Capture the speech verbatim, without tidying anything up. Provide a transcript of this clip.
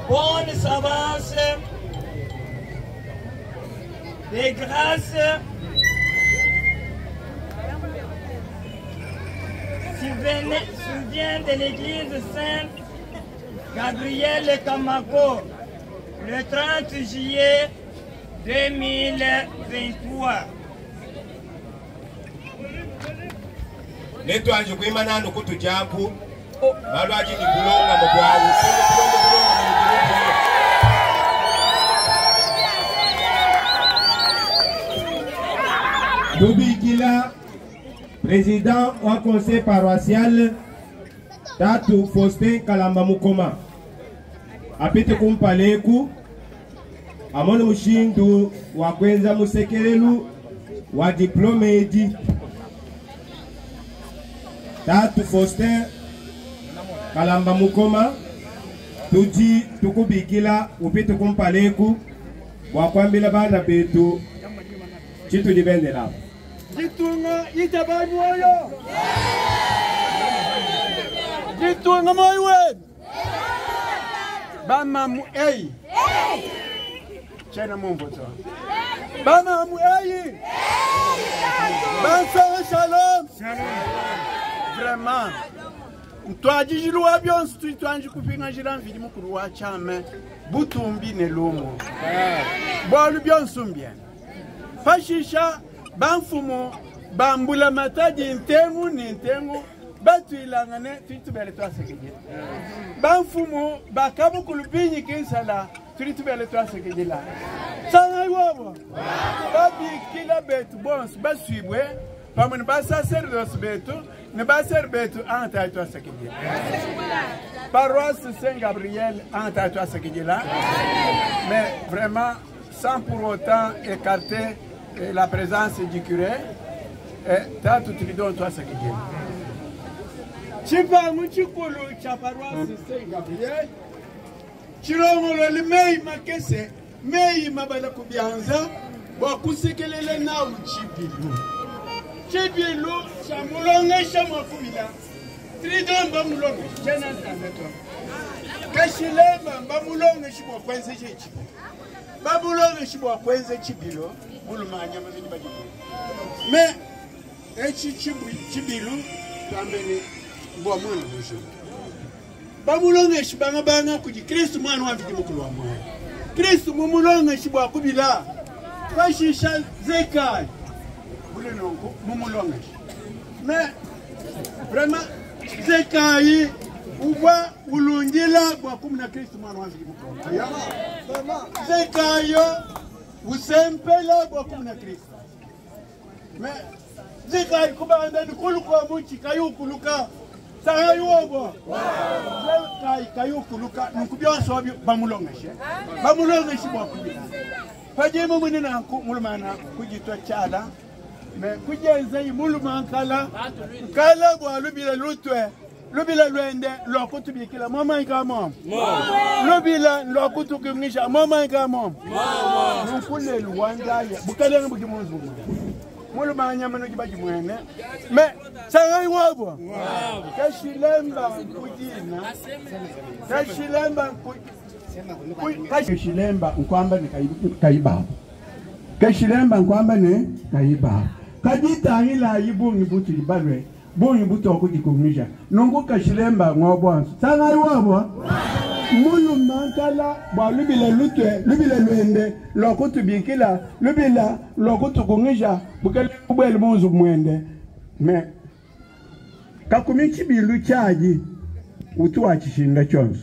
Bonne savance de grâce survient de l'église Saint Gabriel Kamako le trente juillet deux mille vingt-trois. Netwanji kwimana anu kutu jaku, malu aji ni kulonga mu kwawu. Tubikila président wa conseil paroissial, Tatu Faustin Kalamba Mukoma, apite kumpala eku, amone mushindu wa kwenza musekelelu wa diplome edi. Tatu Faustin Kalamba Mukoma, tudi tukubikila upite kumpala eku bwa kwambila bana betu chitudi bendela. Ditunga ita ba mwoyo. Ditunga mwoyo wenu. Ba mamu eyi. Chena mumvuto. Ba mamu eyi. Ba nsongo shalom. Vraiment. Ntwajijilu wa byonso tuli twanji kupinga njila mvidi mukulu wa chame. Butumbi ne lumu. Bwalu byonso mbiena. Pashisha bamfumu ba mbulamatadi ntengu ni ntengu batwilangane, tuli tubele twasekedila. Bamfumu ba kabukulu binyi kinsala, tuli tubele twasekedila. Sanga iwobo. Babikila betu bonso baswibwe, pamwe ni ba sacerdoce betu, ni ba sœur betu, anga twasekedila. Paroisse Saint Gabriel, anga twasekedila. Mais vraiment, sans pour autant écarter, eh, la présence du curé, eh, tatu tulidon twasekedila. Chipangu chikulu cha paroisse Saint Gabriel, chilongolola meyi makese, meyi mabala ku bianza, bwa kusekelela nawu chibilu. Chibilu cha mulongesha mwa kubila. Tridon ba mulongesha, chena ntanda to. Kashilemba ba mulongeshi bwa kwenza chibilu. Ba mulongeshi bwa kwenza chibilu, mulumanya mamini badimu. Mais, echi chibwi-, chibilu, twambeni bwa mwana mujima. Ba mulongeshi banga banga kudi Kristu mwana wa mvidi mukulu wa mwana. Kristu mu mulongeshi bwa kubila. Pashisha Zekayi. Bule nonku mu mulongeshi. Mais, vraiment, Zekayi ubwa ulundila bwa kumuna Kristu mwana wa mvidi mukulu wa mwana. Zekayi yo usempela bwa kumuna Kristu. Mais, Zekayi kubanda ni kuluka muchi kayukuluka. Sanga iwobo. Zekayi kayukuluka, nunku byonso byo bamulongeshe. Bamulongeshe bwa kubila. Pajima mwini nanku mulumana kujitwa chala. Mais kujenza yi muluma nkala. Nkala bwa lubila lutwe. Lubila lwende lwa kutubikila. Mwamanyika momo. Lubila lwa kutukunyisha. Mwamanyika momo. Nunku lelu wandaya. Bukalenge buki munzumu. Mulumanya mano kiba kimwene. Mais, sanga iwobo. Kashilemba nkudina. Kashilemba nku-, ku-, kashi-, kashilemba nkwamba ni kayi-, kayibabu. Kashilemba nkwamba ni kayibabu. Kaditangila yibungi butu yibalwe. Bungi buto kudikumisha. Nunku kashilemba ngwa bwansu. Sanga iwabwa. Muluma nkala bwa lubila lutwe, lubila lwende, lwa kutubikila, lubila lwa kutukunyisha, bukele kubwele munzu mwende. Mais, kakumi chibilu chaji, utu wa chishinda chonso.